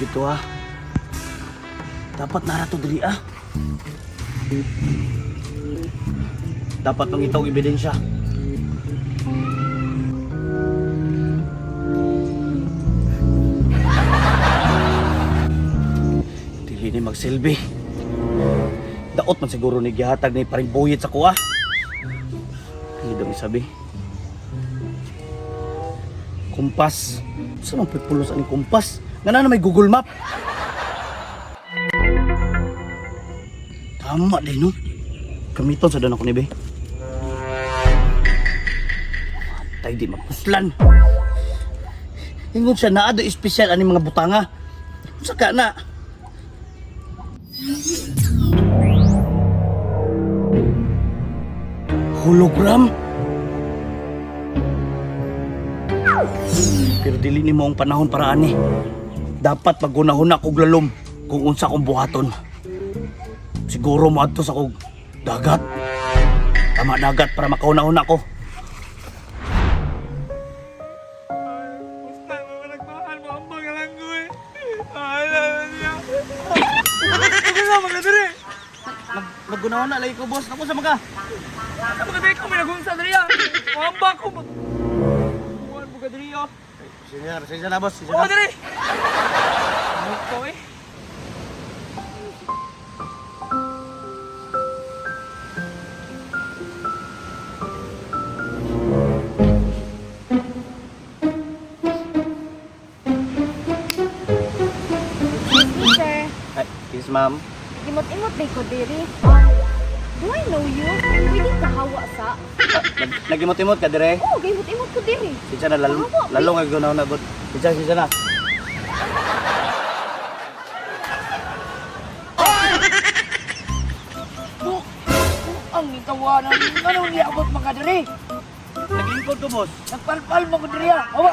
Gito ha. Dapat nara to diri ah. Dapat mangita og ebidensya. Dili ni magsilbi. Daot man siguro ni gihatag ni paring buyit sa kuha. Hindi daw isabi. Kumpas. Sa man pulos ang kumpas? Nga na may Google Map. Tama din no. Gamiton sa doon ako ni Be. Tay di mapuslan. Ingon siya naa do espesyal ani mga butanga. Unsa ka na? Hologram? Pero dili nimo ang panahon para ani. Dapat magunahon kog lalom kung unsa kong buhaton. Siguro moadto sa kog dagat. Tama dagat para makauna-una ko. Basta mo nagmahal mo ang pangalan ko eh. Ay, niya. Ano mga dire? Magunahon na lagi ko boss. Ako sa mga. Sa mga dire ko may nagunsa diri ah. Moamba ko. Buwan mo ka diri ah. Sige na boss. Sige Oh, diri. Ano ko eh? Excuse me, sir. Ay, yes ma'am. Imot-imot day ko diri. Do I know you? Pwede ka hawa sa? Nagimot-imot ka dire. Oo, oh, gimot-imot ko diri. Sige na lalo lalo nga gunahon na god. Sige sige na. Buk. Ang itawanan. Anong niabot mga diri? Naglingkod ko boss. Nagpalpal mo ko diri ah. Hawa.